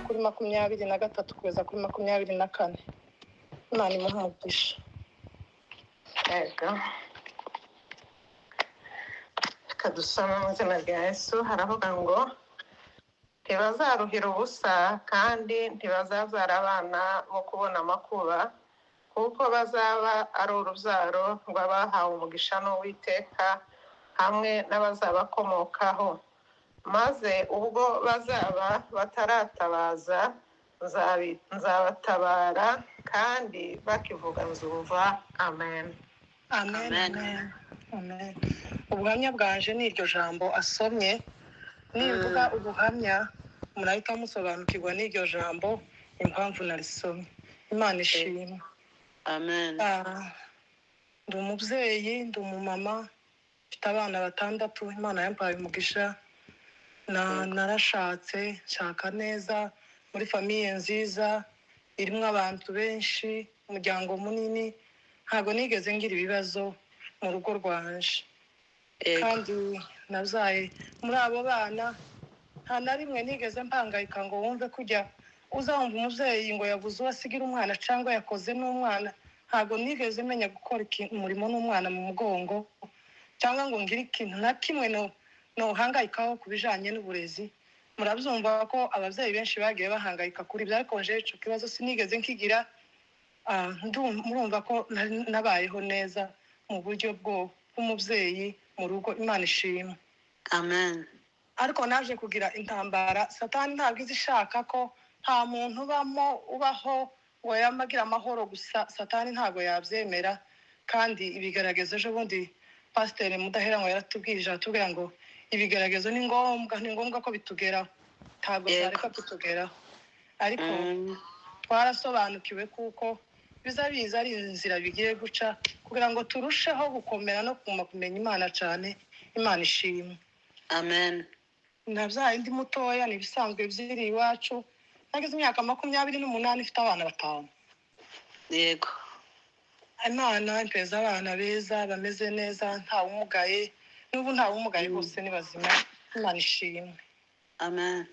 Kuri 23 kugeza kuri 24. Imana imuhe umugisha. Yego, reka dusome mu izina rya Yesu. Haravuga ngo ntibazaruhira ubusa kandi ntibazabyara abana bo kubona amakuba, kuko bazaba ari urubyaro rw'abahawe umugisha n'Uwiteka hamwe n'abazabakomokaho. Maze ubwo bazaba bataratabaza nzabatabara, kandi bakivuga nzumva. Amen. Amen, amen, amen. Ubuhamya bwanje ni iryo jambo asomye. Nimvuga ubuhamya murahita musobanukirwa n'iryo jambo impamvu narisomye. Imana ishimwe. Amen. Ndi umubyeyi, ndi umumama, mfite abana 6. Imana yampaye umugisha. Narashatse nshaka neza muri famiye nziza irimo abantu benshi, umuryango munini. Ntabwo nigeze ngira ibibazo mu rugo rwanje. Kandi nabyaye muri abo bana nta na rimwe nigeze mpangayika ngo wumve kujya uzumva umubyeyi ngo yabuze uwo asigira umwana cyangwa yakoze n'umwana. Ntabwo nigeze menya gukora umurimo n'umwana mu mugongo, cyangwa ngo ngire ikintu na kimwe nohangayikaho ku bijanye n'uburezi. Murabyumva ko ababyeyi benshi bagiye bahangayika kuri ibyo, ariko nje ico kibazo sinigeze nkigira. Murumva ko nabayeho neza mu buryo bw'umubyeyi mu rugo. Imana ishimwe. Amen. Ariko naje kugira intambara. Satani ntabwo izi ishaka ko nta muntu ubamo ubaho ngo yamagira amahoro gusa. Satani ntabwo yabyemera. Kandi ibigaragazo, ejo bundi Pasiteri Mudaheranwa yaratubwirije, aratubwira ngo ibigaragazo ni ngombwa, ni ngombwa ko bitugeraho, ntabwo byareka kutugeraho. Ariko twarasobanukiwe kuko biza biza ari inzira bigiye guca kugira ngo turusheho gukomera no kuguma kumenya Imana cyane. Imana ishimwe. Amen. Nabyaye ndi mutoya, ni ibisanzwe byiri iwacu. Nagize imyaka 28 mfite abana 5. Yego. Imana impeza abana beza bameze neza, nta wumugaye, n'ubu nta wumugaye, bose ni bazima. Imana ishimwe. Amen.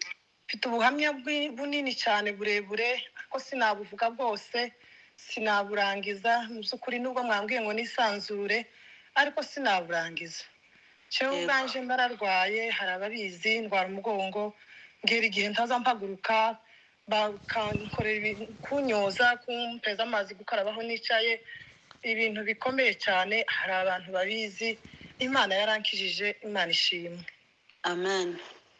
Mfite ubuhamya bunini cyane burebure, ariko sinabuvuga bwose, sinaburangiza mu by'ukuri, nubwo mwambwiye ngo nisanzure, ariko sinaburangiza. Jewe ubwanje mbararwaye, hari ababizi, ndwara umugongo, ngera igihe ntaza mpaguruka, bakankorera ibintu, kunyoza, kumpeza amazi, gukarabaho nicaye, ibintu bikomeye cyane. Hari abantu babizi. Imana yarankijije, Imana ishimwe. Amen.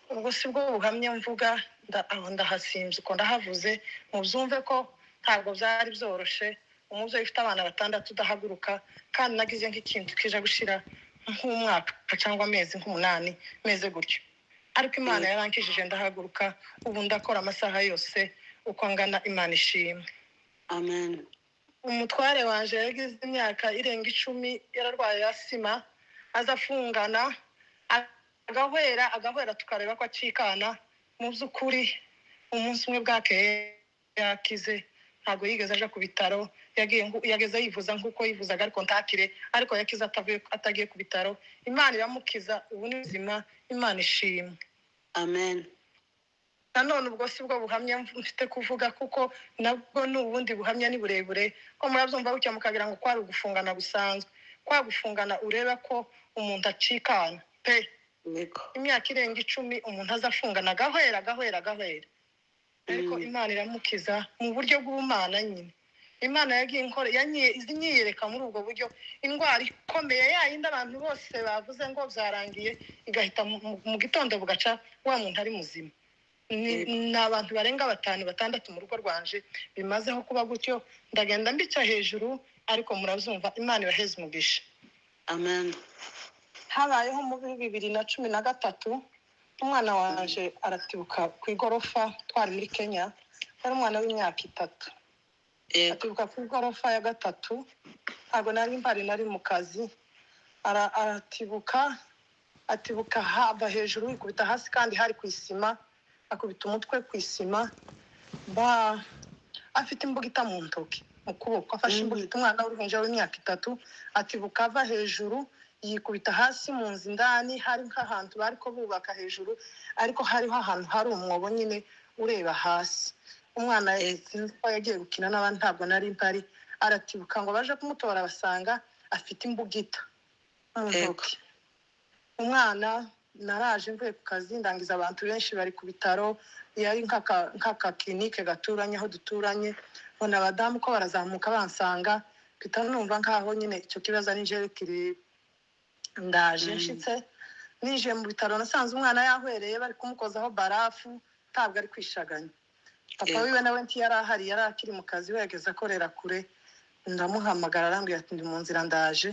Ubwo si bwo buhamya mvuga, aho ndahasinze uko ndahavuze, mubyumve ko ntabwo byari byoroshe. Umubyeyi ufite abana 6 udahaguruka, kandi nagize nk'ikintu kija gushira nk'umwaka cyangwa amezi nk'umunani meze gutyo, ariko Imana yarankijije ndahaguruka, ubu ndakora amasaha yose uko angana. Imana ishimwe. Amen. Umutware wanje yagize imyaka irenga 10 yararwaye asima, aza afungana agahwera agahwera, tukareba ko acikana. Mu by'ukuri umunsi umwe bwakeye yakize, ntabwo yigeze aja ku bitaro, yageze yivuza nk'uko yivuzaga, ariko ntakire, ariko yakize atagiye ku bitaro. Imana iramukiza, ubu ni buzima. Imana ishimwe. Amen. Nanone ubwo si bwo buhamya mfite kuvuga, kuko nabwo ni ubundi buhamya, ni burebure, ko murabyumva gutya mukagira ngo kwari ugufungana gusanzwe, kwa gufungana ureba ko umuntu acikana pe. Imyaka irenga 10 umuntu aza afungana agahwera agahwera agahwera, ariko Imana iramukiza mu buryo bw'ubumana nyine. Imana yagiye inkora, izi nyiyereka muri ubwo buryo, indwara ikomeye ya yindi abantu bose bavuze ngo byarangiye, igahita mu gitondo bugaca wa muntu ari muzima. Ni abantu barenga 5 6 mu rugo rwanje bimazeho kuba gutyo. Ndagenda mbica hejuru, ariko murabyumva. Imana ibaheze umugisha. Amen. Habayeho muri 2013 umwana wanje aratibuka ku igorofa, twari muri Kenya, yari umwana w'imyaka 3. Atibuka ku igorofa ya 3, ntabwo nari mpari, nari mu kazi. Aratibuka, atibuka hava hejuru ikubita hasi, kandi hari ku isima, akubita umutwe ku isima. Afite imbugita mu ntoki, mu kuboko afashe imbugita, umwana w'uruhinja w'imyaka 3, atibuka ava hejuru Yikubita hasi mu nzu indani, hari nk'ahantu bari ko bubaka hejuru, ariko hariho ahantu hari umwobo nyine ureba hasi. Umwana sinzi ko yagiye gukina n'abandi, ntabwo nari mpari. Aratibuka ngo baje kumutora basanga afite imbugita mu ntoki. Umwana naraje mvuye ku kazi, ndangiza abantu benshi bari ku bitaro, yari nk'aka clinique gaturanye aho duturanye. Mbona abadamu ko barazamuka bansanga, mpita numva nkaho nyine icyo kibazo ari njyewe kireba. Ndaje nshitse ninjiye mu bitaro, nasanze umwana yahwereye, bari kumukozaho barafu, ntabwo ari kwishaganya. Papa wiwe nawe ntiyari ahari, yari akiri mu kazi, we yageze akorera kure. Ndamuhamagara, arambwira ati: "Ndi mu nzira, ndaje."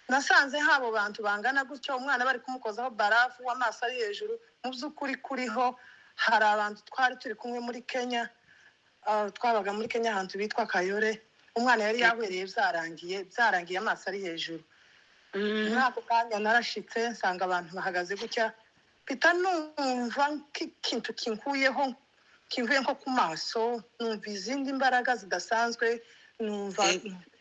Nasanze habo bantu bangana gutyo, umwana bari kumukozaho barafu, amaso ari hejuru. Mu by'ukuri kuriho hari abantu twari turi kumwe muri Kenya, twabaga muri Kenya ahantu bitwa Kayore. Umwana yari yahwereye, byarangiye, byarangiye, amaso ari hejuru. Muri ako kanya narashitse nsanga abantu bahagaze gutya, mpita numva nk'ikintu kinkuyeho, kimvuye nko ku maso, numva izindi mbaraga zidasanzwe, numva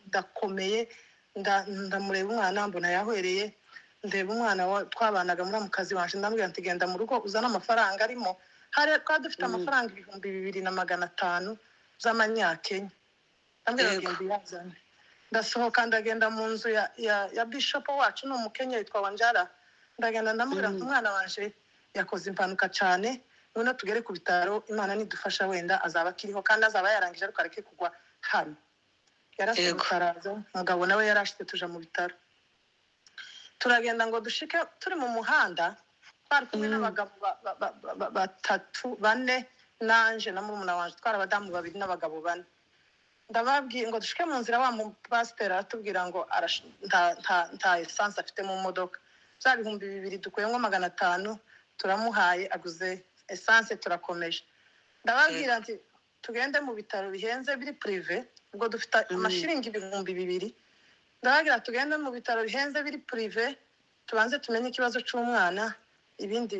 ndakomeye. Ndamureba umwana, mbona yahwereye. Ndeba umwana twabanaga muri mukazi wanje, ndamubwira nti: "Genda mu rugo uzane amafaranga arimo." Hari twari dufite amafaranga 2500 z'amanyakenya. Ndamubwira ngo: "Genda uyazane." Ndasohoka, ndagenda mu nzu ya bishop wacu, ni Umukenya yitwa Wanjara. Ndagenda ndamubwira nti: "Umwana wanje yakoze impanuka cyane, ngwino tugere ku bitaro, Imana nidufasha wenda azaba akiriho kandi azaba yarangije, ariko areke kugwa hano." Yarasohotse araza, umugabo nawe yarashitse, tuja mu bitaro. Turagenda ngo dushike, turi mu muhanda, twari kumwe n'abagabo batatu, bane, nanje na murumuna wanje, twari abadamu babiri n'abagabo bane. Ndababwiye ngo dushike mu nzira, wa mupasiteri aratubwira ngo nta essence afite mu modoka. Bya 2000 dukuyemo 500 turamuhaye, aguze essence, turakomeje. Ndababwira nti: "Tugende mu bitaro bihenze biri privé." Ubwo dufite amashiringi 2000. Ndababwira: "Tugende mu bitaro bihenze biri privé, tubanze tumenye ikibazo cy'umwana, ibindi."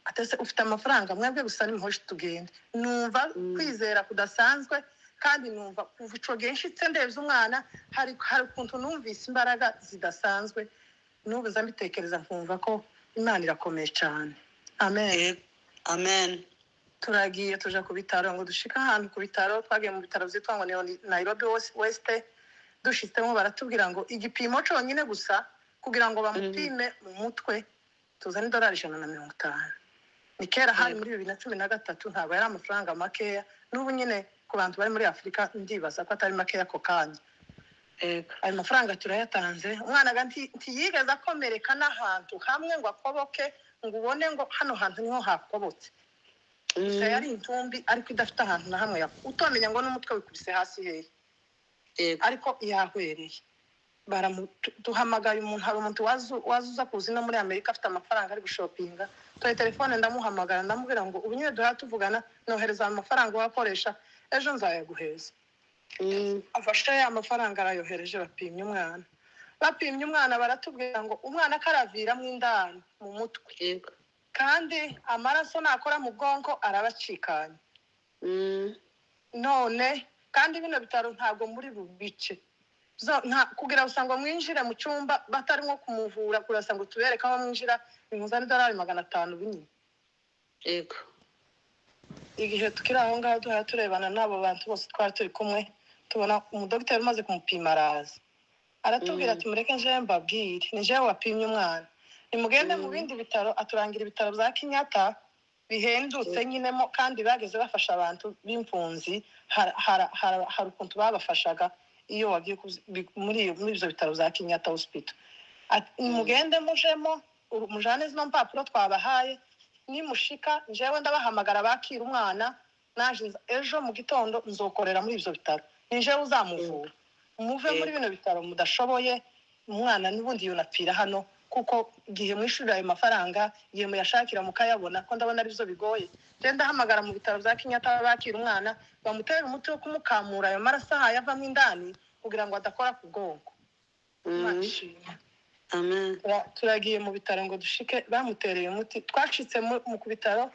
Atese ufite amafaranga, mwebwe gusa nimuhoje tugende. Numva kwizera kudasanzwe, kandi numva kuva ico gihe nshitse ndebye umwana, hari ukuntu numvise imbaraga zidasanzwe. N'ubu nza mbitekereza nkumva ko Imana irakomeye cyane. Amen. Yego. Amen. Turagiye, tuja ku bitaro. Ngo dushike ahantu ku bitaro, twagiye mu bitaro byitwa ngo ni Nairobi West. Dushitsemo baratubwira ngo igipimo cyonyine gusa kugira ngo bamupime mu mutwe tuzane idolari 150. Ni kera, hari muri 2013, ntabwo yari amafaranga makeya. N'ubu nyine ku bantu bari muri Afurika ndibaza ko atari makeya ako kanya. Ayo mafaranga turayatanze. Umwana ga ntiyigeze akomereka n'ahantu hamwe ngo akoboke, ngo ubone ngo hano hantu niho hakobotse gusa. Yari intumbi ariko idafite ahantu na hamwe utomenya ngo n'umutwe wikubise hasi hehe. Ariko yahwereye. Duhamagaye umuntu, hari umuntu waza uza kuza ino muri Amerika afite amafaranga ari gushopinga. Tuhaye telefone, ndamuhamagara, ndamubwira ngo ubu nyine duhora tuvugana, nohereza ayo mafaranga wakoresha, ejo nzayaguheza. Afashe ya mafaranga arayohereje. Bapimye umwana, bapimye umwana, baratubwira ngo umwana karaviramo indani mu mutwe, kandi amaraso nakora mu bwonko arabacikanye. None kandi bino bitaro ntabwo muri bubice. Kugira gusa ngo mwinjire mu cyumba batarimo kumuvura, kurasa ngo tubereke aho mwinjira, nimuzane idolari 500 binini. Igihe tukiri aho ngaho duhora turebana n'abo bantu bose twari turi kumwe, tubona umudogiteri umaze kumupima araza, aratubwira ati: "Mureke njewe mbabwire, ni jewe wapimye umwana, nimugende mu bindi bitaro." Aturangira ibitaro bya Kenyatta bihendutse nyinemo, kandi bageze bafasha abantu b'impunzi. Hari ukuntu babafashaga iyo wagiye muri ibyo bitaro bya Kenyatta Hospital. Ati: "Mugende mujemo, mujane zino mpapuro twabahaye, nimushika njyewe ndabahamagara bakira umwana. Naje ejo mu gitondo nzokorera muri ibyo bitaro, ni njyewe uzamuvura. Muve muri bino bitaro mudashoboye, umwana n'ubundi yunapfira hano, kuko igihe mwishurira ayo mafaranga, igihe muyashakira mukayabona, ko ndabona aribyo bigoye. Njye ndahamagara mu bitaro bya Kenyatta bakira umwana, bamutera umuti wo kumukamura ayo maraso ahaye avamo indani kugira ngo adakora ku bwonko." Imana ishimwe. Amen. Turagiye mu bitaro ngo dushike bamutereye umuti. Twacitse mu ku bitaro,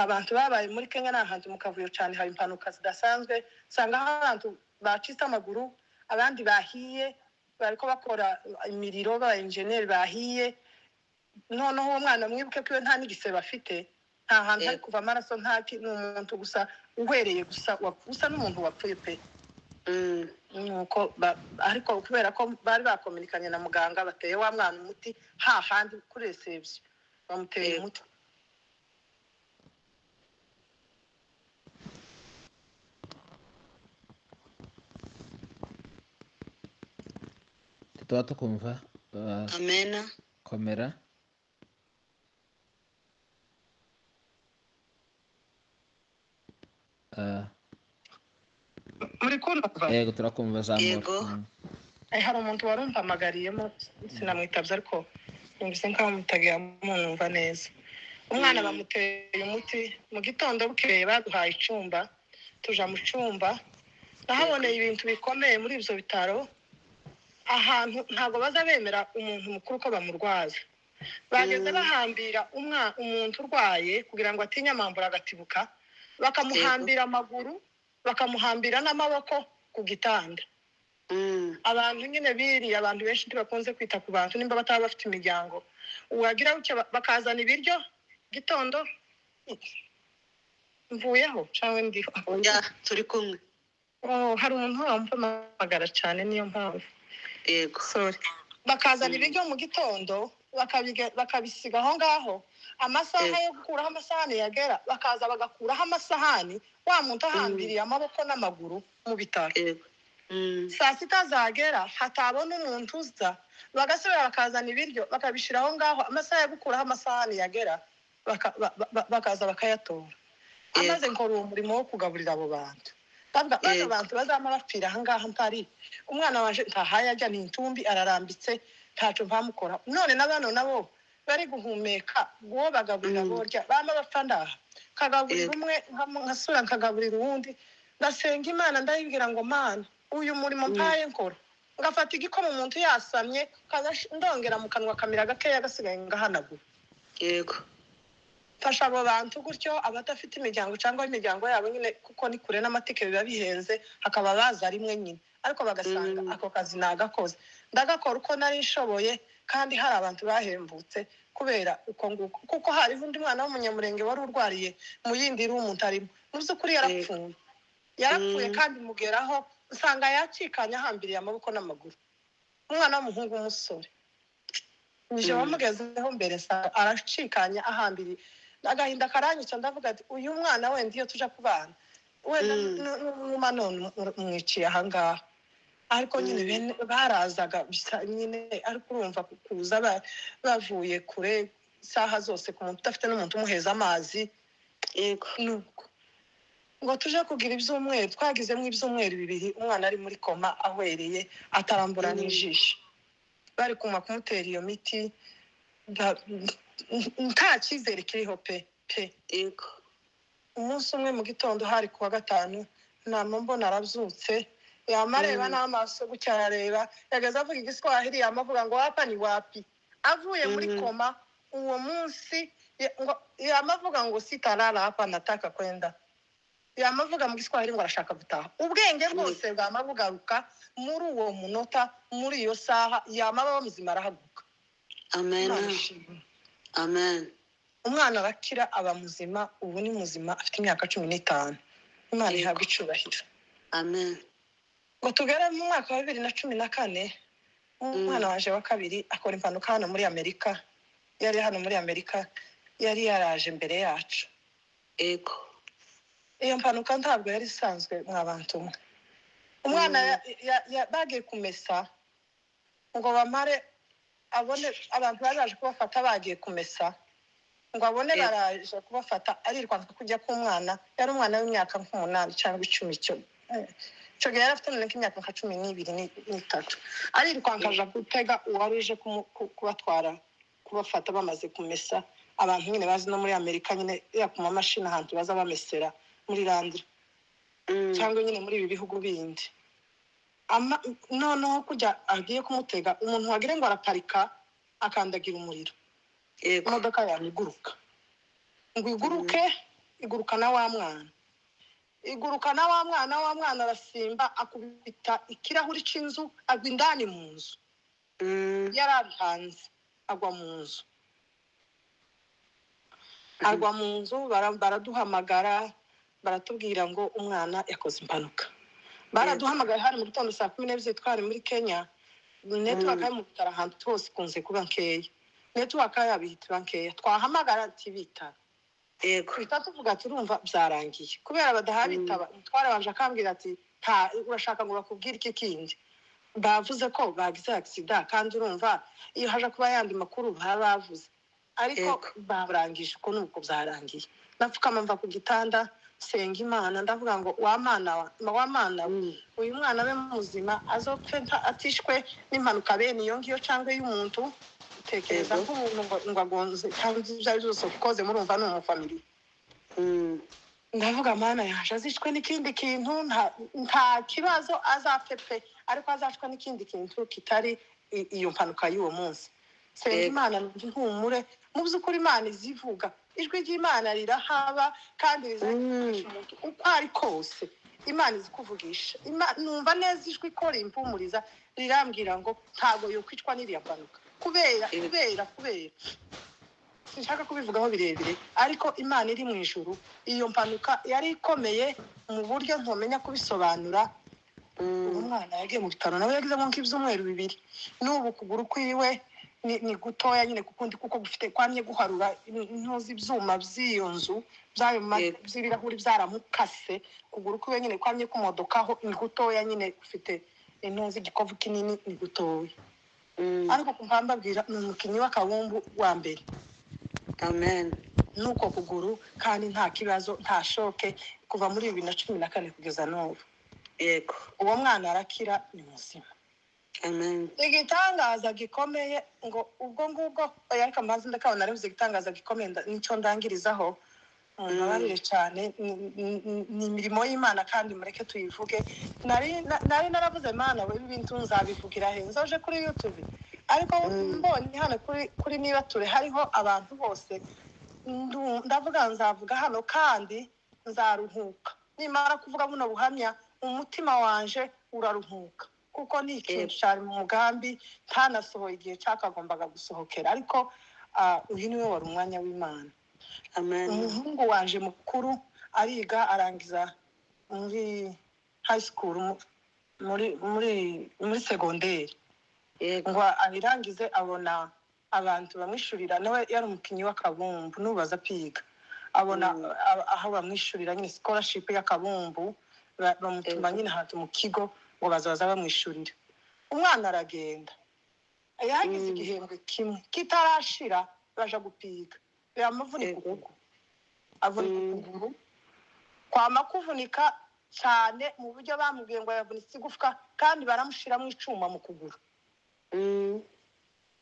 abantu babaye muri Kenya ni ahantu mu kavuyo cyane, haba impanuka zidasanzwe, usanga aho abantu bacitse amaguru, abandi bahiye. Bariko bakora imiriro, ba enjeniyeri bahiye. Noneho uwo mwana, mwibuke ko iyo nta n'igisebe afite, nta hantu hari kuva amaraso, nta ni umuntu gusa uhwereye gusa, usa n'umuntu wapfuye pe. Nuko ariko kubera ko bari bakominikanye na muganga, bateye wa mwana umuti hahandi kuri réception, bamuteye umuti. Tuba tukumva. Amena. Komera. Muri kumva? Yego, turakumva, zamura. Yego. Hari umuntu wari umpamagariyemo, sinamwitabye, ariko numvise nkaho mutagira munumva neza. Umwana bamuteye umuti mu gitondo, bukeye baduhaye icyumba, tuja mu cyumba. Nahaboneye ibintu bikomeye muri ibyo bitaro. Ahantu ntabwo baza bemera umuntu mukuru ko bamurwaza. Bageze bahambira umuntu urwaye kugira ngo atinye amambura agatibuka, bakamuhambira amaguru, bakamuhambira n'amaboko ku gitanda. Abantu nyine biriye, abantu benshi ntibakunze kwita ku bantu nimba bataba bafite imiryango. Wagira gutya bakazana ibiryo gitondo. Mvuyeho cyangwa ndiho? Oya, turi kumwe. Oh, hari umuntu wampamagara cyane, niyo mpamvu. Yego. Sorry. Bakazana ibiryo mu gitondo, bakabisiga aho ngaho. Amasaha yo gukuraho amasahani yagera, bakaza bagakuraho amasahani, wa muntu ahambiriye amaboko n'amaguru mu bitaro. Yego. Saa sita zagera, hatabona umuntu uza, bagasubira bakazana ibiryo, bakabishyira aho ngaho. Amasaha yo gukuraho amasahani yagera, bakaza bakayatora. Amaze nkora uwo murimo wo kugaburira abo bantu. Bavuga bano bantu bazama bapfira aha ngaha mpari, umwana wanje ntahaye ajya, ni intumbi, ararambitse, ntaco mpamukora. None na bano nabo bari guhumeka, uwo bagaburira, borya, bama bapfa ndaha. Kagaburira umwe, nkasubira nkagaburira uwundi. Ndasenga Imana, ndayibwira ngo: "Mana, uyu murimo mpaye nkora." Ngafata igikoma, umuntu yasamye, kaza ndongera mu kanwa, kamira gakeya, gasigaye ngahanagura. Mfasha abo bantu gutyo, abadafite imiryango cyangwa imiryango yabo nyine, kuko ni kure n'amatike biba bihenze, hakaba baza rimwe nyine, ariko bagasanga ako kazi nagakoze, ndagakora uko nari nshoboye. Kandi hari abantu bahembutse kubera uko nguko, kuko hariho undi mwana w'umunyamurenge wari urwariye mu yindi room ntarimo. Mu by'ukuri yarapfuye, yarapfuye. Kandi mugeraho nsanga yacikanye, ahambiriye amaboko n'amaguru, umwana w'umuhungu w'umusore. Nije wamugezeho mbere, nsanga aracikanye, ahambiriye. Agahinda karanyica, ndavuga ati: "Uyu mwana wenda iyo tuja kubana, wenda numa none mwiciye ahangaha." Ariko nyine bene barazaga bisa nyine, ariko urumva kuza bavuye kure isaha zose, ku muntu udafite n'umuntu umuheza amazi. Nuko ngo tuje kugira ibyumweru, twagizemo ibyumweru 2, umwana ari muri koma, ahwereye, atarambura n'ijisho. Bari kuma kumutera iyo miti, nta cyizere kiriho pe pe. Umunsi umwe mu gitondo, hari kuwa gatanu, nama mbona arabyutse, yama areba n'amaso gutya, arareba, yageze avuga Igiswahili, yama avuga ngo: "Hapa ni wapi?" Avuye muri koma uwo munsi, yama avuga ngo: "Sitalala hapa, nataka kwenda." Yama avuga mu Giswahili ngo arashaka gutaha. Ubwenge bwose bwama bugaruka muri uwo munota, muri iyo saha, yama aba muzima, arahaguruka. Amen. Imana ishimwe. Amen. Umwana arakira, aba muzima, ubu ni muzima, afite imyaka 15. Imana ihabwa icubahiro. Amen. Ngo tugere mu mwaka wa 2014, umwana wanje wa kabiri akora impanuka hano muri Amerika. Yari hano muri Amerika, yari yaraje mbere yacu. Iyo mpanuka ntabwo yari isanzwe, mwa bantu mwe. Umwana bagiye kumesa ngo bamare abone abantu bari baje kubafata, bagiye kumesa ngo abone baraje kubafata, arirukanka kujya k'umwana. Yari umwana w'imyaka nk'8 cyangwa 10. Icyo gihe yari afite nk'imyaka nka 12 n'itatu. Arirukanka aja gutega uwari uje kubatwara, kubafata bamaze kumesa. Abantu nyine bazi no muri Amerika nyine, ya ku mamashini, ahantu baza bamesera muri laundry cyangwa nyine muri ibi bihugu bindi. Noneho kujya agiye kumutega, umuntu wagira ngo araparika, akandagira umuriro, imodoka yawe iguruka, ngo iguruke, iguruka na wa mwana. Iguruka na wa mwana, wa mwana arasimba, akubita ikirahuri cy'inzu, agwa indani mu nzu. Yari ari hanze, agwa mu nzu, agwa mu nzu. Baraduhamagara, baratubwira ngo umwana yakoze impanuka. Baraduhamagaye hari mu gitondo saa 12, twari muri Kenya. Network yo mu bitaro ahantu hose ikunze kuba nkeya, network yabo ihita iba nkeya, twahamagara ntibitaba. Tuhita tuvuga, turumva byarangiye kubera badahabitaba. Twarabanje, akambwira ati: "Nta urashaka ngo bakubwire iki kindi? Bavuze ko bagize accident." Kandi urumva iyo haje kuba yandi makuru baba bavuze, ariko barangije uko nuko byarangiye. Ndapfukama, mva ku gitanda, senga Imana, ndavuga ngo: "Wa Mana wa Mana we, uyu mwana abe muzima, azopfe atishwe n'impanuka bene iyo ngiyo cyangwa y'umuntu." Tekereza nk'umuntu ngo agonze cyangwa ibyo ari byo byose ukoze, murumva ni umufamiliya. Ndavuga: "Mana yaje, azicwe n'ikindi kintu, nta kibazo, azapfe pe, ariko azacwe n'ikindi kintu kitari iyo mpanuka y'uwo munsi." Senga Imana, numva ihumure. Mu by'ukuri Imana izivuga, ijwi ry'Imana rirahaba kandi rizavugisha umuntu uko ari kose. Imana izi kuvugisha. Numva neza ijwi ko rimpumuriza, rirambwira ngo ntabwo yokwicwa n'iriya mpanuka kubera kubera sinshaka kubivugaho birebire, ariko Imana iri mu ijuru, iyo mpanuka yari ikomeye mu buryo ntumenya kubisobanura. Uwo mwana yagiye mu bitaro, nawe yagizemo nk'ibyumweru 2. N'ubu ukuguru kwiwe ni gutoya nyine, kukundi kuko gufite kwamye guharura intuzi, ibyuma by'iyo nzu by'ayo by'ibirahuri byaramukase. Ukuguru kwiwe nyine kwamye kumodokaho, ni gutoya nyine, gufite intuzi, igikovu kinini, ni gutoya. Ariko ku mpamvu mbabwira, ni umukinnyi w'akabumbu wa mbere. Amen. N'uko kuguru kandi nta kibazo, nta choc, kuva muri 2014 kugeza n'ubu. Uwo mwana arakira, ni muzima. Amen. Igitangaza gikomeye ngo ubwo ngubwo, oya, ariko mbanze ndakabona naribuze igitangaza gikomeye, nicyo ndangirizaho. Mumbabarire cyane, ni imirimo y'Imana kandi mureke tuyivuge. Nari naravuze: "Mana we, ibi bintu nzabivugira he? Nzoje kuri YouTube?" Ariko mbonye hano kuri niba ture hariho abantu bose, ndavuga nzavuga hano kandi nzaruhuka. Nimara kuvuga buno buhamya, umutima wanje uraruhuka, kuko ni ikintu cyari mu mugambi, ntanasohoye igihe cyakagombaga gusohokera, ariko uyu niwe wari umwanya w'Imana. Amen. Umuhungu wanje mukuru ariga, arangiza muri high school, muri segonderi. Ngo abirangize, abona abantu bamwishurira. Nawe yari umukinnyi w'akabumbu, nubaza apiga, abona aho bamwishurira nyine scholarship y'akabumbu, bamutuma nyine ahantu mu kigo ngo bazaza bamwishurira. Umwana aragenda, yagize igihembwe kimwe kitarashira, baja gupiga, biramuvunika ukuguru, avunika ukuguru, kwama kuvunika cyane mu buryo bamubwiye ngo yavunitse igufwa, kandi baramushiramo icuma mu kuguru.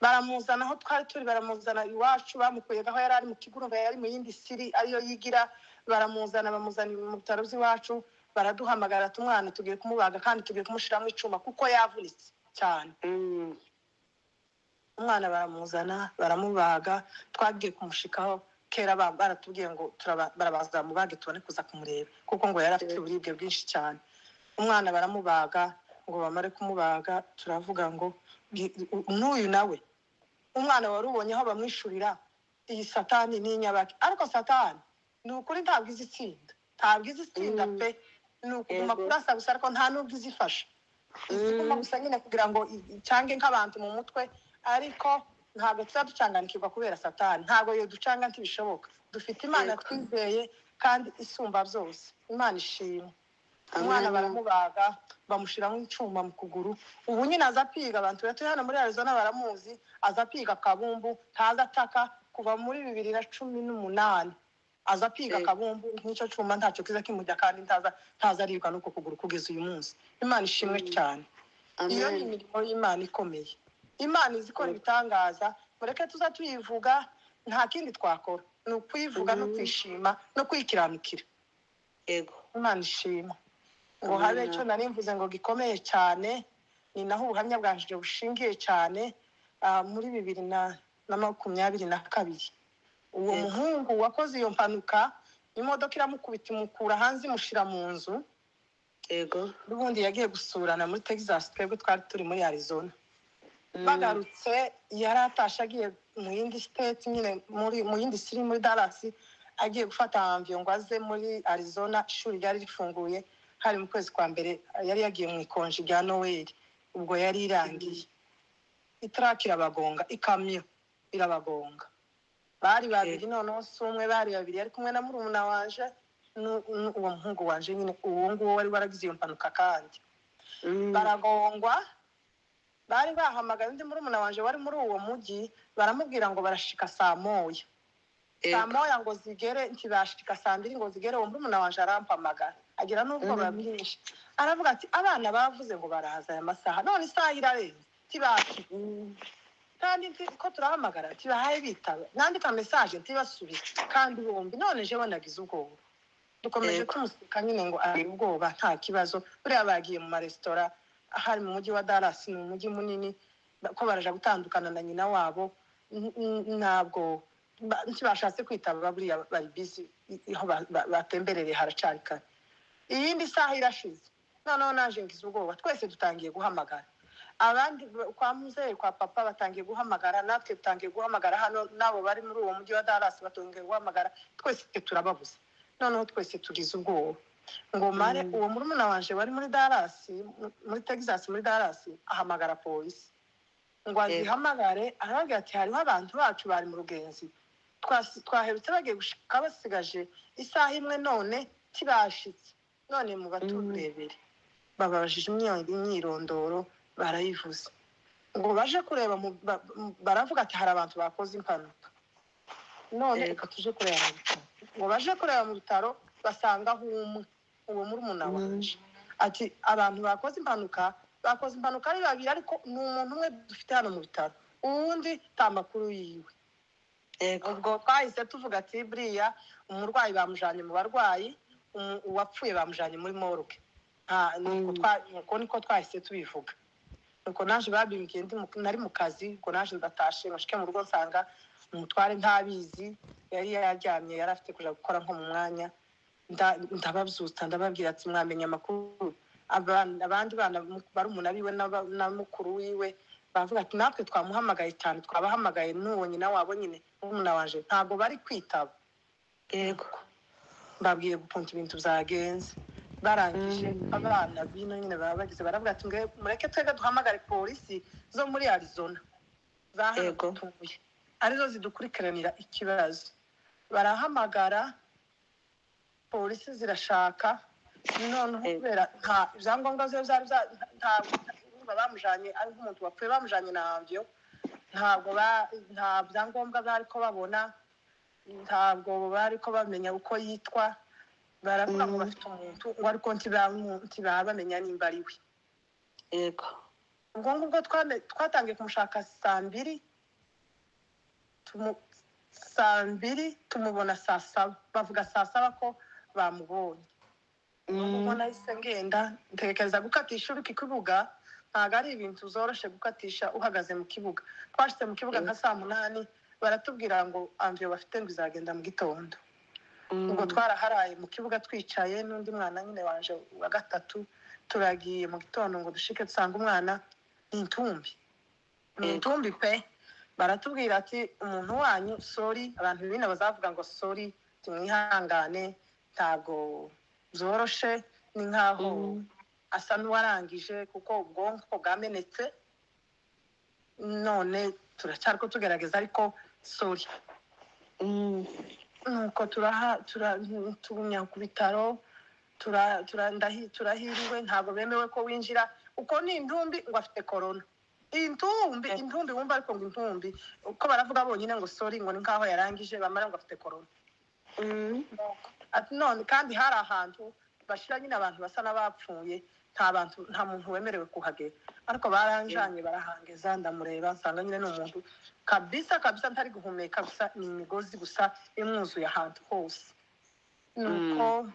Baramuzana aho twari turi, baramuzana iwacu, bamukuye aho yari ari mu kigo, urumva yari mu yindi city ariyo yigira. Baramuzana, bamuzana mu bitaro by'iwacu, baraduhamagara ati: "Umwana tugiye kumubaga kandi tugiye kumushyiramo icuma kuko yavunitse cyane." Umwana baramuzana, baramubaga. Twagiye kumushikaho kera, baratubwiye ngo barabaza bamubage tubone kuza kumureba, kuko ngo yari afite uburibwe bwinshi cyane. Umwana baramubaga, ngo bamare kumubaga, turavuga ngo n'uyu nawe umwana wari ubonye aho bamwishurira, iyi satani ni inyabaki. Ariko satani ni ukuri ntabwo izi itsinda, ntabwo izi itsinda pe. Ni ukuguma kurasa gusa, ariko nta n'ubwo izifasha, iziguma gusa nyine kugira ngo icange nk'abantu mu mutwe, ariko ntabwo tuza ducanganikirwa kubera satani ntabwo iyo ducanga, ntibishoboka. Dufite Imana twizeye kandi isumba byose. Imana ishimwe. Umwana Amen. baramubaga, bamushyiramo icyuma mu kuguru. Ubu nyine aza apiga, abantu batuye hano muri Arizona baramuzi, aza apiga akabumbu, ntaza ataka. Kuva muri 2018 aza apiga akabumbu, nk'icyo cyuma ntacyo kiza kimujya, kandi ntaza aribwa n'uko kuguru kugeza uyu munsi. Imana ishimwe cyane. Iyo ni Amen. imirimo y'Imana ikomeye. Imana izi ikora ibitangaza, mureke tuza tuyivuga. Nta kindi twakora, ni ukuyivuga no kwishima no kwikiranukira. Imana ishimwe. Ngo habe Amen. icyo nari mvuze ngo gikomeye cyane, ni naho ubuhamya bwanje bushingiye cyane. Muri 2022 uwo muhungu wakoze iyo mpanuka. Imodoka iramukubita, imukura hanze, imushyira mu nzu. N'ubundi yagiye gusurana muri Texas, twebwe twari turi muri Arizona. Bagarutse, yari atashe agiye mu yindi state nyine, muri mu yindi city, muri Dallas, agiye gufata avion ngo aze muri Arizona. Ishuri ryari rifunguye, hari mu kwezi kwa mbere, yari yagiye mu ikonji rya Noel, ubwo yari irangiye. Itruck irabagonga, ikamyo irabagonga. Bari babiri, noneho si umwe, bari babiri. Yari kumwe na murumuna wanje uwo muhungu wanje nyine, uwo nguwo wari waragize iyo mpanuka. Kandi baragongwa. Bari bahamagaye undi murumuna wanje wari muri uwo mujyi, baramubwira ngo barashika saa 1. Saa 1 ngo zigere, ntibashika. Saa 2 ngo zigere, uwo murumuna wanje arampamagara, agira n'ubwoba bwinshi, aravuga ati: "Abana bavuze ngo baraza aya masaha, none isaha irarenze ntibashika. Kandi ko turahamagara ntibahaye bitaba, nandika message ntibasubize, kandi bombi none jewe nagize ubwoba." Dukomeje tumuseka nyine ngo agira ubwoba, nta kibazo, buriya bagiye mu maresitora ahari mu mujyi wa Dallas, ni umujyi munini, ko baraja gutandukana na nyina wabo. Ntabwo ntibashatse kwitaba, buriya bari busy aho batemberereye, haracari kare. Iyindi saha irashize, noneho naje ngize ubwoba. Twese dutangiye guhamagara abandi kwa muzehe, kwa papa batangiye guhamagara, natwe dutangiye guhamagara hano, n'abo bari muri uwo mujyi wa Dallas batangiye guhamagara, twese turababuze. Noneho twese tugize ubwoba ngo mare. Uwo murumuna wanje wari muri Dallas, muri Texas, muri Dallas, ahamagara polisi ngo azihamagare, arababwira ati: "Hariho abantu bacu bari mu rugenzi, twaherutse bagiye gushika basigaje isaha imwe, none tibashitse, none mu baturebere." Bababajije imyirondoro, barayivuze, ngo baje kureba baravuga ati: "Hari abantu bakoze impanuka, none reka tuje kureba mu bitaro." Ngo baje kureba mu bitaro, basangaho umwe, uwo murumuna wanje, ati: "Abantu bakoze impanuka, bakoze impanuka ari babiri, ariko ni umuntu umwe dufite hano mu bitaro, uwundi nta makuru yiwe." Ubwo twahise tuvuga ati: "Buriya umurwayi bamujanye mu barwayi, uwapfuye bamujanye muri morgue." Nuko niko twahise tubivuga. Nuko naje babimbwiye nari mu kazi. Ubwo naje ndatashe, ngashike mu rugo nsanga umutware ntabizi, yari yaryamye, yari afite kuja gukora nko mu mwanya. Ndababyutsa, ndababwira ati: "Mwamenya amakuru?" Abandi bana barumuna biwe na mukuru wiwe bavuga ati: "Natwe twamuhamagaye cyane, twabahamagaye n'uwo nyina wabo nyine, murumuna wanje, ntabwo bari kwitaba." Mbabwiye gupunta ibintu byagenze. Barangije, abana bino nyine baba bagize, baravuga ati: "Mureke twebwe duhamagare polisi zo muri Arizona za hano dutuye, arizo zidukurikiranira ikibazo." Barahamagara polisi, zirashaka. Noneho kubera nta ibyangombwa bye byari nta bamujanye ari nk'umuntu wapfuye, bamujanye na avion, ntabwo nta byangombwa bari ko babona, ntabwo bari ko bamenya uko yitwa. Baravuga ngo bafite umuntu ngo, ariko ntibaba bamenya nimba ari we. Ubwo ngubwo twatangiye kumushaka saa 2, saa 2 tumubona saa 7, bavuga saa 7 ko bamubonye. Ubwo nahise ngenda, ntekereza gukatisha uri ku kibuga ntabwo ari ibintu zoroshe gukatisha uhagaze mu kibuga. Twashyize mu kibuga nka saa 8, baratubwira ngo avion bafite ngo izagenda mu gitondo. Ubwo twaraharaye mu kibuga twicaye n'undi mwana nyine wanje wa gatatu. Turagiye mu gitondo ngo dushike, dusanga umwana ni intumbi, ni intumbi pe. Baratubwira ati: "Umuntu wanyu, sorry." Abantu bino bazavuga ngo: "Sorry, tumwihangane, ntabwo byoroshe, ni nkaho asa n'uwarangije kuko ubwonko bwamenetse, none turacyari ko tugerageza, ariko sorry." Nuko turaha tugumya ku bitaro, turahiriwe, ntabwo bemewe ko winjira uko ni intumbi, ngo afite corona. Intumbi, intumbi wumva, ariko ngo intumbi uko baravuga bonyine ngo: "Sorry," ngo ni nkaho yarangije, bamara ngo afite corona. Ati none kandi hari ahantu bashyira nyine abantu basa n'abapfuye, nta bantu, nta muntu wemerewe kuhagera, ariko baranjanye barahangeza, ndamureba, nsanga nyine ni umuntu kabisa kabisa ntari guhumeka gusa, ni imigozi gusa imwuzuye ahantu hose. Nuko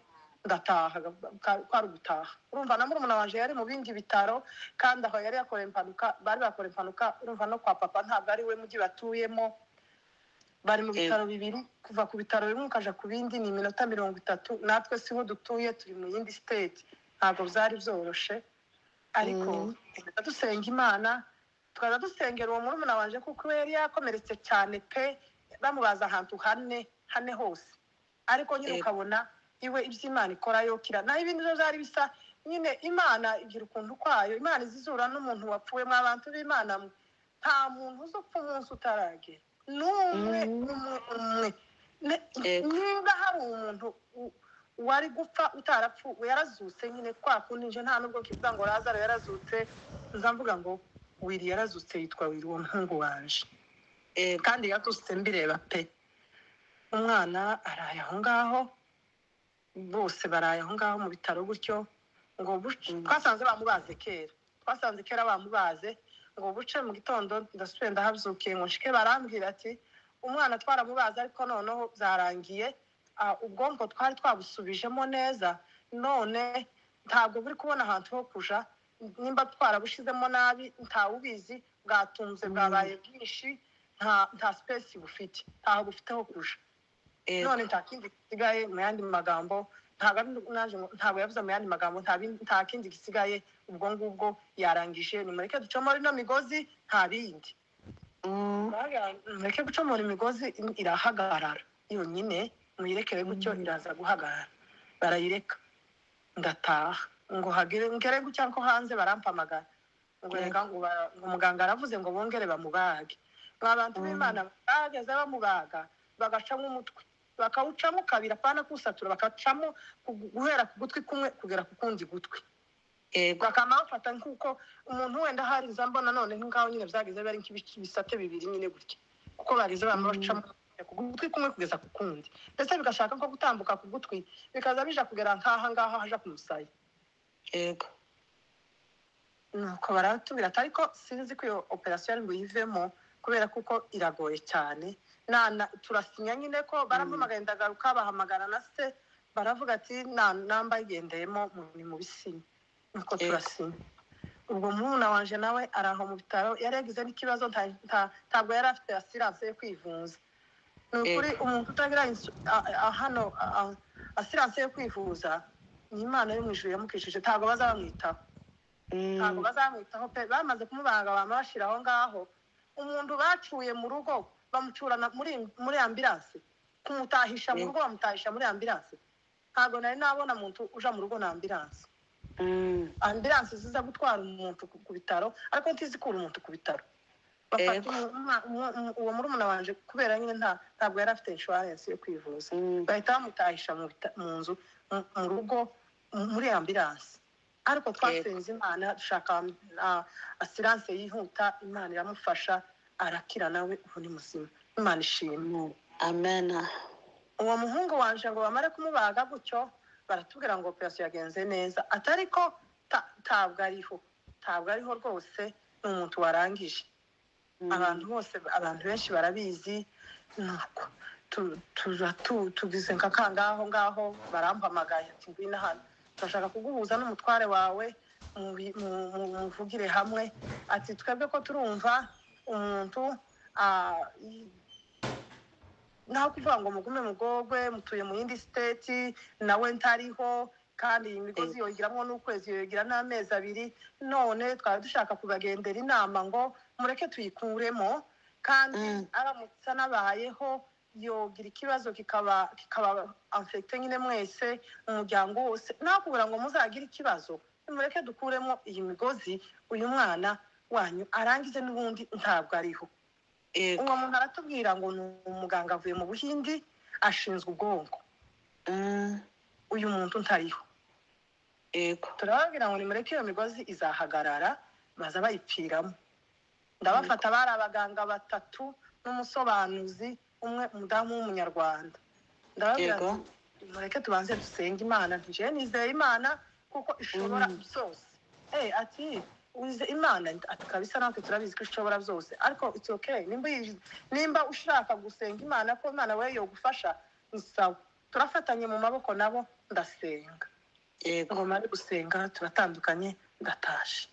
ndataha, kwari ugutaha. Urumva na murumuna wanje yari mu bindi bitaro, kandi aho yari yakoreye impanuka, bari bakoreye impanuka, urumva no kwa papa ntabwo ari we mujyi batuyemo. Bari mu Yego. bitaro bibiri. Kuva ku bitaro bimwe ukaja ku bindi ni iminota 30. Natwe siho dutuye, turi mu yindi state. Ntabwo byari byoroshe, ariko tukaza dusenga Imana, tukaza dusengera uwo murumuna wanje, kuko we yari yakomeretse cyane pe, bamubaza ahantu hane hane hose. Ariko nyine ukabona iwe ibyo Imana ikora yokira, naho ibindi byo byari bisa nyine. Imana igira ukuntu kwayo. Imana izizura n'umuntu wapfuye. Mwa bantu b'Imana mwe, nta muntu uzopfa umunsi utaragera, n'umwe, umwe umwe. Niba hari umuntu wari gupfa utarapfuye, yarazutse nyine. Kwa kundi nje nta nubwo kivuga ngo Lazaro yarazutse, nza mvuga ngo Wiri yarazutse. Yitwa Wiri, uwo muhungu wanje. Kandi yazutse mbireba pe. Umwana araye aho ngaho, bose baraye aho ngaho mu bitaro gutyo. Ngo buce, twasanze bamubaze kera, twasanze kera bamubaze. Ngo buce mu gitondo, ndasubiye ndahabyukiye ngo nshike, barambwira ati umwana twaramubaze, ariko noneho byarangiye. Ubwonko twari twabusubijemo neza, none ntabwo buri kubona ahantu ho kuja. Nimba twarabushizemo nabi ntawubizi, bwatunze, bwabaye bwinshi, nta space bufite, ntaho bufite ho kuja. None nta kindi gisigaye. Mu yandi magambo, ntabwo ari naje ntabwo yavuze mu yandi magambo, nta kindi gisigaye, ubwo ngubwo yarangije. Nimureke ducomore ino migozi, nta bindi. Mureke gucomora imigozi, irahagarara yonyine, muyirekere gutyo, iraza guhagarara. Barayireka, ndataha. Ngo hagere ngere gutya ko hanze barampamagara ngo reka, ngo muganga aravuze ngo bongere bamubage. Mwa bantu b'Imana, bageze bamubaga, bagacamo umutwe, bakawucamo kabiri, apana kuwusatura, bakacamo guhera ku gutwi kumwe kugera ku kundi gutwi. Bakama bafata nk'uko umuntu wenda hari nza mbona none nk'aho nyine byageze bari nk'ibisate bibiri nyine gutya, kuko bageze bama bacamo ku gutwi kumwe kugeza ku kundi, ndetse bigashaka nko gutambuka ku gutwi, bikaza bija kugera nk'aha ngaha haja ku musaya. Nuko baratubwira ati ariko sinzi ko iyo operasiyo ari buyivemo, kubera kuko iragoye cyane. Na turasinya nyine ko barampamagaye, ndagaruka, bahamagara na se, baravuga ati na namba yigendeyemo ni mu bisinye. Nuko turasinya. Ubwo murumuna wanje nawe ari aho mu bitaro, yari yagize n'ikibazo, ntabwo yari afite assurance yo kwivuza. Ni ukuri, umuntu utagira hano assurance yo kwivuza, ni Imana yo mu ijuru yamukishije. Ntabwo bazamwitaho, ntabwo bazamwitaho pe. Bamaze kumubaga, bama bashyira aho ngaho. Umuntu bacuye mu rugo, bamucurana muri ambulance, kumutahisha mu rugo, bamutahisha muri ambulance. Ntabwo nari nabona umuntu uja mu rugo na ambulance. Ambulance ziza gutwara umuntu ku bitaro, ariko ntizikura umuntu ku bitaro. Bafata uwo murumuna wanje, kubera nyine ntabwo yari afite insurance yo kwivuza, bahita bamutahisha mu nzu, mu rugo, muri ambulance. Ariko twasenze Imana, dushaka assurance yihuta, Imana iramufasha, arakira, nawe ubu ni muzima, Imana ishimwe. Amen. Uwo muhungu wanje, ngo bamare kumubaga gutyo, baratubwira ngo operasiyo yagenze neza, atari ko ntabwo ariho, ntabwo ariho rwose, ni umuntu warangije. Abantu bose, abantu benshi barabizi. Nuko tuza tugize nka kangaho ngaho, barampamagaye ati ngwino hano, turashaka kuguhuza n'umutware wawe, muvugire hamwe. Ati twebwe ko turumva umuntu, naho kuvuga ngo mugume mugogwe, mutuye mu yindi state, nawe ntariho, kandi iyi migozi yogiramwo n'ukwezi, yogira n'amezi 2. None twari dushaka kubagendera inama ngo mureke tuyikuremo, kandi aramutse anabayeho yogira ikibazo kikaba affecté nyine mwese, umuryango wose. Naho kugira ngo muzagire ikibazo, nimureke dukuremo iyi migozi, uyu mwana wanyu arangize, n'ubundi ntabwo ariho. Uwo muntu aratubwira ngo ni umuganga avuye mu Buhindi, ashinzwe ubwonko. Uyu muntu ntariho. Turababwira ngo nimureke iyo migozi izahagarara, baza bayipfiramo. Ndabafata, bari abaganga batatu n'umusobanuzi umwe, umudamu w'umunyarwanda. Ndababwira nti mureke tubanze dusenge Imana, nti nizeye Imana kuko ishobora byose. Ati wize Imana? Ati kabisa, natwe turabizi ko ishobora byose, ariko it's okay, nimba ushaka gusenga Imana ko Imana we yogufasha, ni sawa. Turafatanye mu maboko nabo, ndasenga. Ngo mare gusenga, turatandukanye, ndatashe.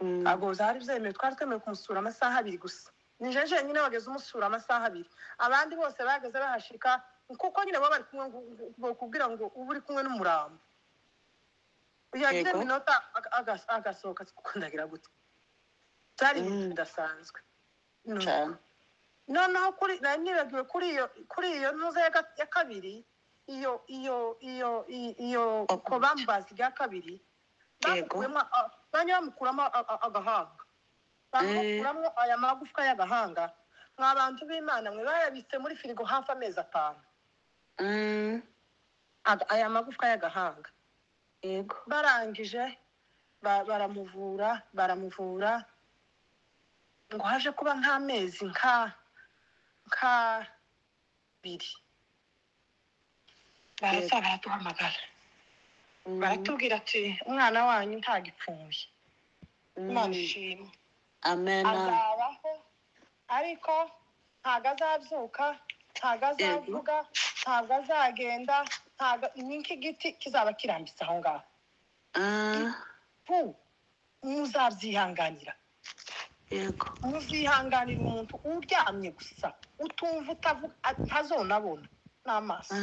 Ntabwo byari byemewe, twari twemewe kumusura amasaha 2 gusa. Nije jenyine wageze umusura amasaha 2, abandi bose bageze bahashika kuko nyine baba bari kumwe, bakubwira ngo uba uri kumwe n'umurambo, yagira iminota agasohoka, kuko ndagira gute, byari ibintu bidasanzwe. Noneho kuri nari nibagiwe kuri iyo ntuza ya kabiri, iyo ko bambaza rya kabiri, bamukuyemo, bajya bamukuramo agahanga, bamukuramo aya magufwa y'agahanga. Mwa bantu b'Imana mwe, bayabitse muri firigo hafi amezi 5, aya magufwa y'agahanga. Barangije baramuvura, ngo haje kuba nk'amezi nk'abiri, baraza baratuhamagara, baratubwira ati umwana wanyu ntagipfuye, Imana ishimwe, azabaho ariko ntabwo azabyuka, ntabwo azavuga, ntabwo azagenda, ntabwo, ni nk'igiti kizaba kirambitse aho ngaho. Muzabyihanganira, muzihanganira umuntu uryamye gusa, utumva, utavuga, ntazonabona n'amaso.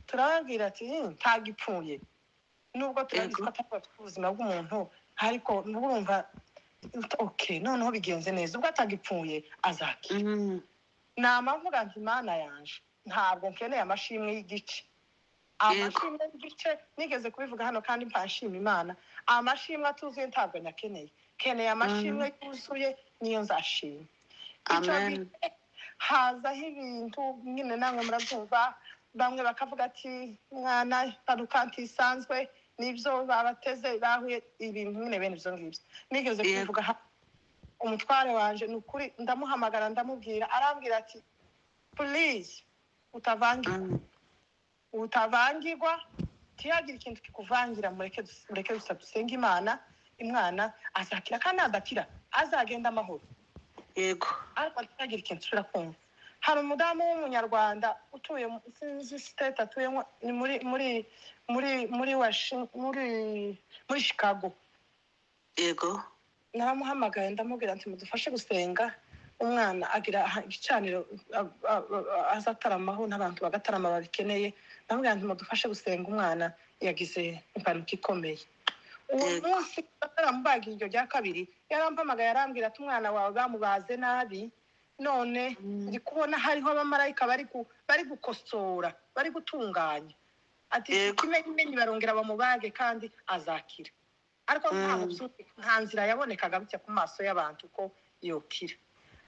Turababwira ati ntagipfuye, nubwo turabizi ko atari ubuzima bw'umuntu, ariko urumva okay, noneho bigenze neza, ubwo atagipfuye azakira. Namavuga nti Imana yanje, ntabwo nkeneye amashimwe y'igice, amashimwe y'igice nigeze kubivuga hano kandi mpashima Imana, amashimwe atuzuye ntabwo nyakeneye, keneye amashimwe yuzuye niyo nzashima. Amen. Hazaho ibintu nyine namwe murabyumva, bamwe bakavuga ati mwana impanuka ntisanzwe, nibyo babateze, bahuye ibintu nyine bene ibyo ngibyo nigeze kubivuga. Umutware wanje ni ukuri, ndamuhamagara ndamubwira, arambwira ati please utavangirwa, utavangirwa, ntihagire ikintu kikuvangira, mureke gusa dusenge Imana, umwana azakira kandi nadakira azagenda amahoro. Ariko ntihagire ikintu usubira kumva. Hari umudamu w'umunyarwanda utuye sinzi state atuyemo, ni muri muri muri muri muri muri Chicago. Naramuhamagaye ndamubwira nti mudufashe gusenga, umwana agira igicaniro azataramaho n'abantu bagatarama babikeneye, ndamubwira nti mudufashe gusenga, umwana yagize impanuka ikomeye. Uwo munsi baramubaga iryo rya kabiri, yarampamagaye arambwira ati umwana wawe bamubaze nabi, none ndi kubona hariho abamarayika bari gukosora, bari gutunganya, ati kimenyimenyi barongera bamubage kandi azakira. Ariko nta nzira yabonekaga bitya ku maso y'abantu ko yokira.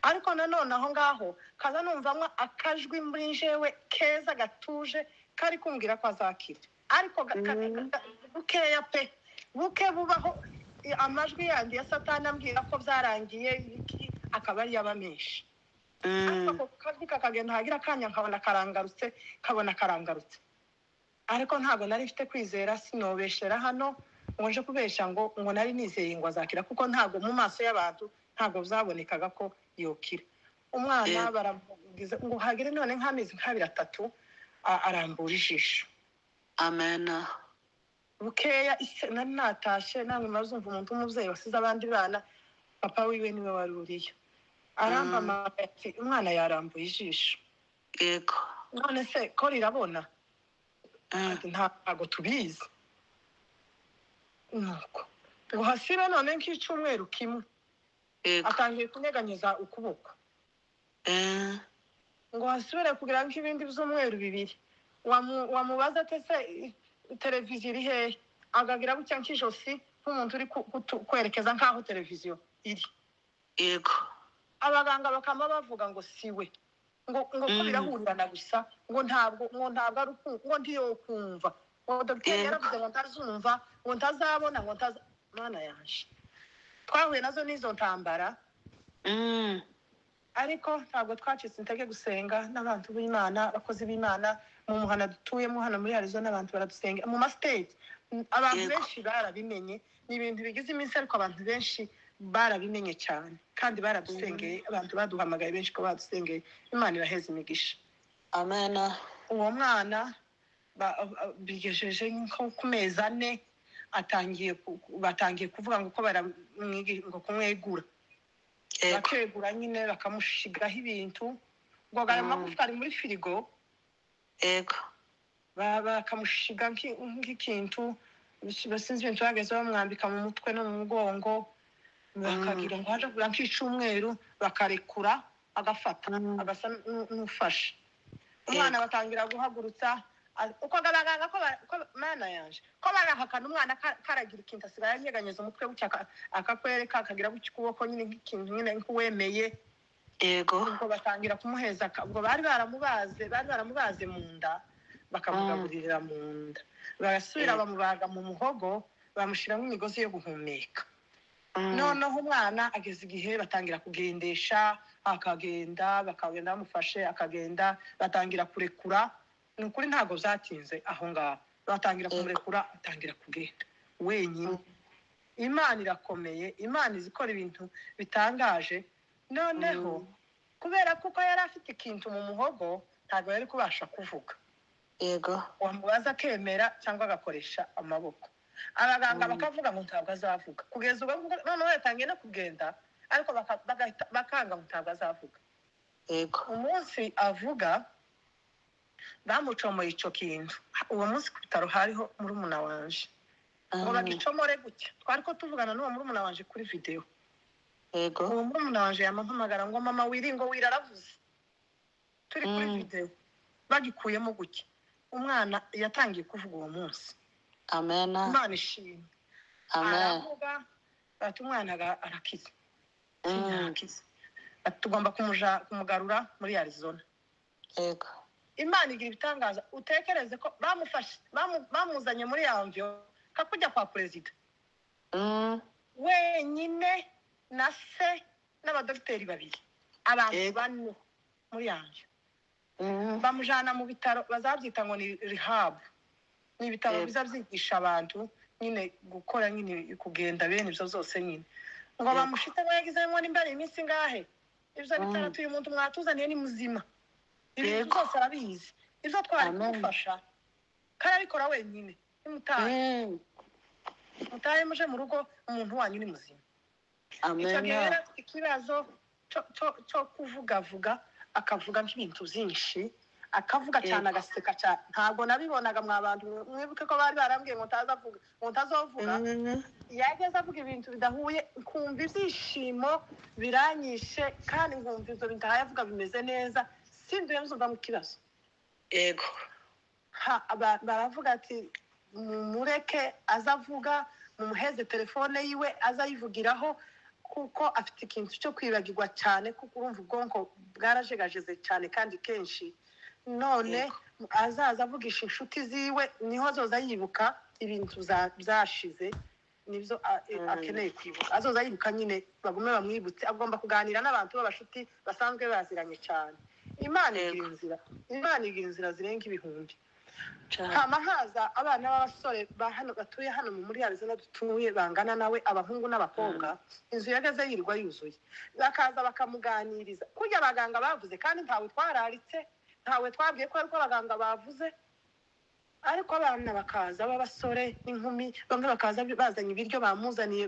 Ariko nanone aho ngaho kaza numvamwo akajwi muri jewe keza gatuje kari kumbwira ko azakira, ariko bukeya pe, buke bubaho amajwi yandi ya Satani ambwira ko byarangiye, akaba ari yaba menshi. Ariko kajwi kakagenda hagira akanya nkabona karangarutse, kabona karangarutse. Ariko ntabwo nari mfite kwizera, sinobeshera hano ngo nje kubesha ngo nari nizeye ngo azakira, kuko ntabwo mu maso y'abantu ntabwo byabonekaga ko yokira. Umwana baramugize ngo hagire none nk'amezi nk'abiri atatu arambura ijisho. Amen. Bukeya nari natashe, namwe mazumva umuntu w'umubyeyi wasize abandi bana, papa wiwe niwe wari uriyo, arampamagaye ati umwana yarambuye ijisho. None se ko rirabona? Ntabwo tubizi. Nuko ngo hasibe none nk'icyumweru kimwe, atangiye kunyeganyeza ukuboko, ngo hasubire kugira nk'ibindi by'umweru 2. Wamubaza ate se televiziyo iri hehe, agagira gutya nk'ijosi nk'umuntu uri kwerekeza nk'aho televiziyo iri. Abaganga bakaba bavuga ngo siwe, ngo ko birahurirana gusa, ngo ntabwo ari ngo ntiyokumva, ngo dogiteri yaravuze ngo ntazumva, ngo ntazabona, ngo ntaza. Mana yanje, twahuye nazo n'izo ntambara. Ariko ntabwo twacitse intege gusenga n'abantu b'Imana, abakozi b'Imana mu muhana dutuyemo hano muri Arizona, abantu baradusenga mu ma state, abantu benshi barabimenye, ni ibintu bigize iminsi, ariko abantu benshi barabimenye cyane kandi baradusengeye, abantu baduhamagaye benshi ko badusengeye, Imana ibaheze imigisha. Amen. Uwo mwana bigejeje nko ku mezi 4, batangiye kuvuga ngo ko baramwigi ngo kumwegura. Yego. Bakegura nyine, bakamushigaho ibintu, ubwo ayo magufwa ari muri firigo. Yego. Bakamushiga nk'ikintu, sinzi ibintu bageze bamwambika mu mutwe no mu mugongo, bakagira ngo haje kugura nk'icumweru, bakarekura agafata, agasa n'ufashe umwana. Batangira guhagurutsa uko abaganga ko mana yanje ko barahakana umwana karagira ikintu, asigaye anyeganyeza umutwe gutya, akakwereka, akagira gutya ukuboko nyine nk'ikintu nyine nk'uwemeye. Yego. Ubwo batangira kumuheza, ubwo bari baramubaze mu nda, bakamugaburira mu nda, barasubira bamubaga mu muhogo, bamushyiramo imigozi yo guhumeka. Noneho umwana ageze igihe batangira kugendesha, akagenda, bakagenda bamufashe, akagenda, batangira kurekura. Ni ukuri ntabwo byatinze aho ngaho, batangira kumurekura, atangira kugenda wenyine. Imana irakomeye, Imana izi ikora ibintu bitangaje. Noneho kubera kuko yari afite ikintu mu muhogo, ntabwo yari kubasha kuvuga. Yego. Wamubaza akemera cyangwa agakoresha amaboko. Abaganga bakavuga ngo ntabwo azavuga. Kugeza ubwo noneho yatangiye no kugenda, ariko bagahita bakanga ngo ntabwo azavuga. Yego. Umunsi avuga, bamucomoye icyo kintu. Uwo munsi ku bitaro hariho murumuna wanje, ngo bagicomore gutya, twari ko tuvugana n'uwo murumuna wanje kuri videwo. Yego. Uwo murumuna wanje yamuhamagara ngo: "Mama wiri," ngo: "Wiri aravuze," turi kuri videwo. Bagikuyemo gutya, umwana yatangiye kuvuga uwo munsi. Amena. Imana ishimwe. Amen. Aravuga, bati umwana arakize. Arakize. Ati tugomba kumugarura muri Arizona. Yego. Imana igira ibitangaza. Utekereze ko bamufashe, bamuzanye muri yamvyo kakujya kwa perezida wenyine na se n'abadogiteri babiri, abantu bane muri yamvyo. Bamujana mu bitaro bazabyita ngo ni rehab, ni ibitaro biza byigisha abantu nyine gukora nyine kugenda, bene ibyo zose nyine ngo bamushite ngo yagizemo nimba ari iminsi ingahe ibyo bitaro. Uyu muntu mwatuzaniye ni muzima, ibintu byose arabizi, ibyo twari Amen. kumufasha karabikora wenyine. Nimutahe, mutahe muje mu rugo, umuntu wanyu ni muzima. Icyo gihe Amen. yari afite ikibazo cyo kuvugavuga, akavuga nk'ibintu byinshi, akavuga cyane, agaseka cyane. Ntabwo nabibonaga mwa bantu. Mwibuke ko bari barambwiye ngo ntazavuga, ngo ntazovuga. Yageze avuga ibintu bidahuye, nkumva ibyishimo biranyishe, kandi nkumva ibyo bintu ahaye avuga bimeze neza, sinduye mzumva mu kibazo. Yego. Ha, baravuga ati mumureke aza avuga, mumuheze telefone yiwe aza ayivugiraho, kuko afite ikintu cyo kwibagirwa cyane, kuko urumva ubwonko bwarajegajeze cyane kandi kenshi. None azaza avugisha inshuti ziwe, niho azoza yibuka ibintu byashize, nibyo akeneye kwibuka, azoza yibuka nyine, bagume bamwibutse. Agomba kuganira n'abantu b'abashuti basanzwe baziranye cyane. Imana igira inzira, Imana igira inzira zirenga ibihumbi. Cyane. Hama haza abana b'abasore ba hano batuye hano muri Arizona dutuye, bangana nawe, abahungu n'abakobwa. Inzu yageze yirirwa yuzuye, bakaza bakamuganiriza kurya abaganga bavuze, kandi ntawe twararitse, ntawe twabwiye ko ariko abaganga bavuze. Ariko abana bakaza b'abasore n'inkumi, bamwe bakaza bazanye ibiryo bamuzaniye.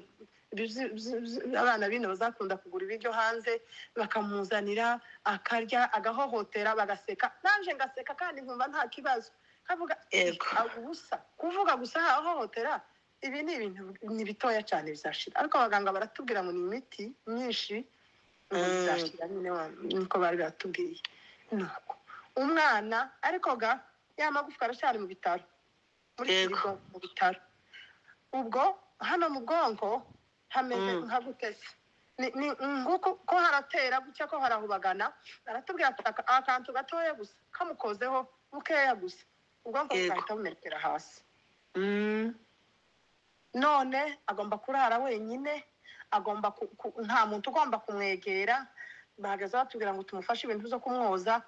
Abana bino bazakunda kugura ibiryo hanze, bakamuzanira akarya, agahohotera, bagaseka, nanje ngaseka kandi nkumva nta kibazo, kavuga Yego. "Ah, ubusa kuvuga gusa ahohotera, ibi ni ibintu ni bitoya cyane, bizashira." Ariko abaganga baratubwira ngo ni imiti myinshi ngo bizashira nyine, niko bari batubwiye. Nuko umwana ariko ga ya magufwa aracyari mu bitaro, muri firigo mu bitaro. Ubwo hano mu bwonko hameze nka gutese ni nguko ko haratera gutya, ko harahubagana. Aratubwira ati akantu gatoya gusa kamukozeho bukeya gusa, ubwonko bugahita bumerekera hasi. None agomba kurara wenyine, agomba nta muntu ugomba kumwegera. Bahagaze batubwira ngo tumufashe ibintu byo kumwoza.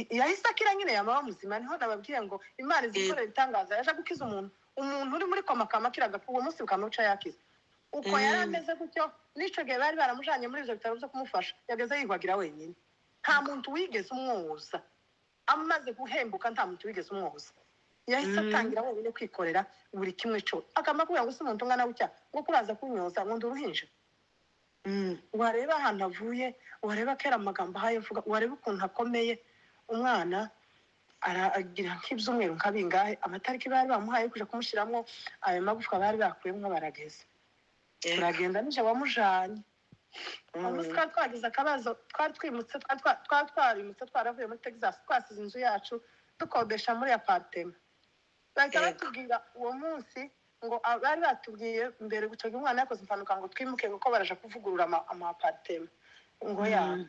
Yahise akira nyine, yamaba muzima. Niho nababwiye ngo Imana izi gukora ibitangaza. Yaje gukiza umuntu uri muri koma, kamakira agapfa, uwo munsi bukamuca yakize. Uko yari ameze gutyo n'icyo gihe bari baramujanye muri ibyo bitaro byo kumufasha, yageze yihwagira wenyine, nta muntu wigeze umwoza. Amaze guhembuka, nta muntu wigeze umwoza, yahise atangira wenyine kwikorera buri kimwe cyose. Akama kubwira ngo: "Se umuntu ungana gutya ngo kuraza kunyoza, ngo ndi uruhinja?" Wareba ahantu avuye, wareba kera amagambo ahaye avuga, wareba ukuntu akomeye. Umwana aragira nk'ibyumweru nka bingahe, amatariki bari bamuhaye yo kuja kumushyiramo ayo magufwa bari bakuyemo barageze. Turagenda nije wamujanye. Umunsi twari twagize akabazo, twari twimutse, twari twarimutse, twaravuye muri Texas, twasize inzu yacu dukodesha muri apartment. Bahita batubwira uwo munsi ngo bari batubwiye mbere gucoga umwana yakoze impanuka ngo twimuke kuko baraja kuvugurura ama apartment ngo ya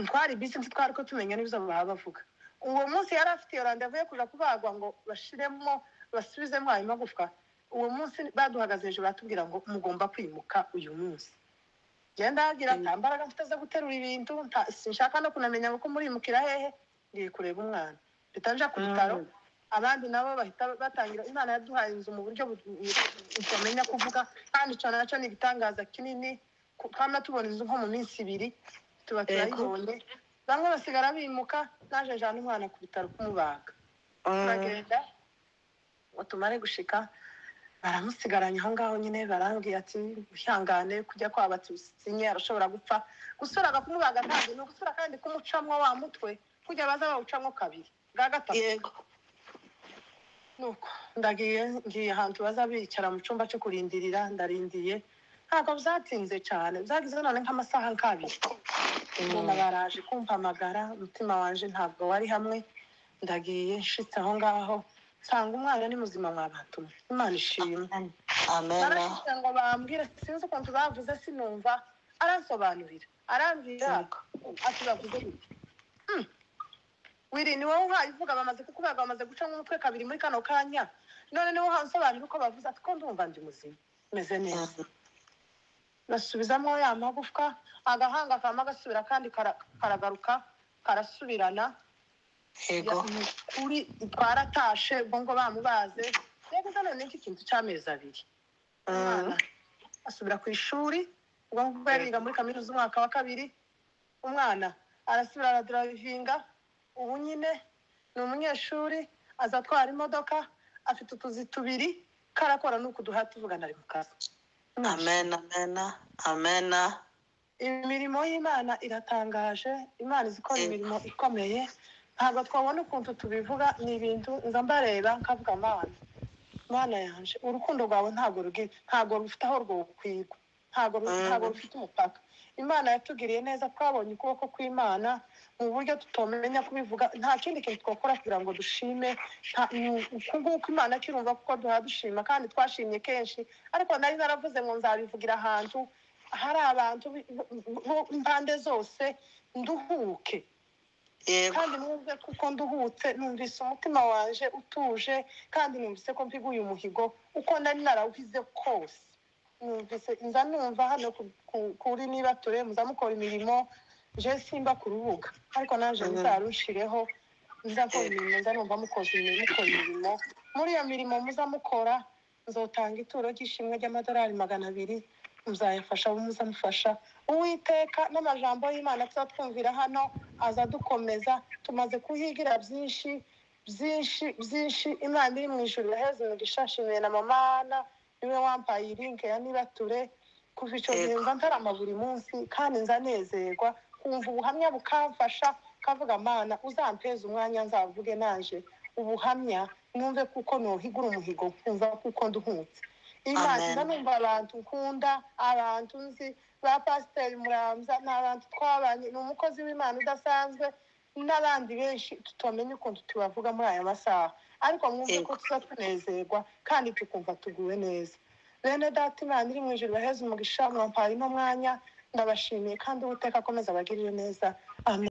twari bisi ntitwari ko tumenya n'ibyo baba bavuga. Uwo munsi yari afite iyo rendez-vous yo kuja kubagwa ngo bashiremo basubizemo ayo magufwa. Uwo munsi baduhagaze hejuru baratubwira ngo mugomba kwimuka uyu munsi. Genda hagira nta mbaraga mfite zo guterura ibintu, sinshaka no kunamenya ngo ko murimukira hehe, ngiye kureba umwana. Mpita nja ku bitaro, abandi nabo bahita batangira. Imana yaduhaye inzu mu buryo utamenya kuvuga, kandi icyo nacyo ni igitangaza kinini. Twama tubona inzu nko mu minsi 2 tuba turayibonye. Bamwe basigara bimuka, naje njana umwana ku bitaro kumubaga. Turagenda ngo tumare gushika baramusigaranye aho ngaho nyine, barambwiye ati ihangane kujya kwa batusinye arashobora gupfa. Gusuraga kumubaga ntabwo ni ugusura kandi kumucamwo wa mutwe kujya baza bawucamwo kabiri bwa gatatu. Nuko ndagiye ngiye ahantu baza bicara mu cyumba cyo kurindirira, ndarindiye ntabwo byatinze cyane, byagize none nk'amasaha nk'abiri. Nyuma baraje kumpamagara, umutima wanje ntabwo wari hamwe. Ndagiye nshitse aho ngaho nsanga umwana ni muzima mwa bantu mwe. Imana ishimwe. Amen. Barashitse ngo bambwire, sinzi ukuntu bavuze sinumva, aransobanurira arambwira ati bavuze gute. Wiri ni wowe uhaye uvuga, bamaze kukubaga, bamaze guca nk'umutwe kabiri muri kano kanya, none niwe uhaye unsobanurira uko bavuze ati ko ndumva ndi muzima meze neza. Basubizamo ya magufwa, agahanga kama gasubira kandi karagaruka karasubirana. Kuri twaratashe ubwo ngo bamubaze yego none n'iki kintu cy'amezi 2. Umwana asubira ku ishuri, ubwo ngubwo yariga muri kaminuza umwaka wa 2. Umwana arasubira aradrivinga, ubu nyine ni umunyeshuri, aza atwara imodoka, afite utuzi 2 karakora nuko duha tuvugana ari mu kazi. Amen, amen, amen. Imirimo y'Imana iratangaje, Imana izi ikora imirimo ikomeye, ntabwo twabona ukuntu tubivuga. Ni ibintu nza mbareba nkavuga Mana, Mana yanje, urukundo rwawe ntabwo rugira, ntabwo rufite aho rwokwirwa, ntabwo rufite umupaka. Imana yatugiriye neza, twabonye ukuboko kw'Imana mu buryo tutomenya kubivuga. Nta kindi kintu twakora kugira ngo dushime uku nguku Imana kirumva kuko duha dushima kandi twashimye kenshi, ariko nari naravuze ngo nzabivugira ahantu hari abantu impande zose nduhuke. Kandi mwumve kuko nduhutse, numvise umutima wanje utuje, kandi numvise ko mpiguye umuhigo uko nari narawuhize kose. Numvise nza numva hano kuri niba ture muza mukora imirimo, je simba ku rubuga, ariko naje nzarushireho nza gukora imirimo, nza numva mukoze imirimo, mukora imirimo. Muri iyo mirimo muza mukora nzotanga ituro ry'ishimwe ry'amadolari 200, muzayafasha abo muzamufasha. Uwiteka n'amajambo y'Imana tuzatwumvira hano azadukomeza. Tumaze kuhigira byinshi byinshi byinshi. Imana iri mu ijuru iraheza umugisha. Nshimiye na mama Ana niwe wampaye iyi link ya Nibature. Kuva icyo gihe nza ntarama buri munsi kandi nza nezerwa kumva ubuhamya bukamfasha, kavuga Mana uzampeze umwanya nzavuge naje ubuhamya, numve kuko nohigura umuhigo, nkumva kuko nduhutse. Imana nza numva abantu nkunda, abantu nzi ba Pasiteri Muramza, ni abantu twabanye, ni umukozi w'Imana udasanzwe, n'abandi benshi tutamenya ukuntu tubavuga muri aya masaha, ariko mwumve ko tuza tunezerwa kandi tukumva tuguwe neza. Bene data, Imana iri mu ijuru baheze umugisha, mwampaye ino mwanya, ndabashimiye kandi Uwiteka akomeze abagirire neza. Amen.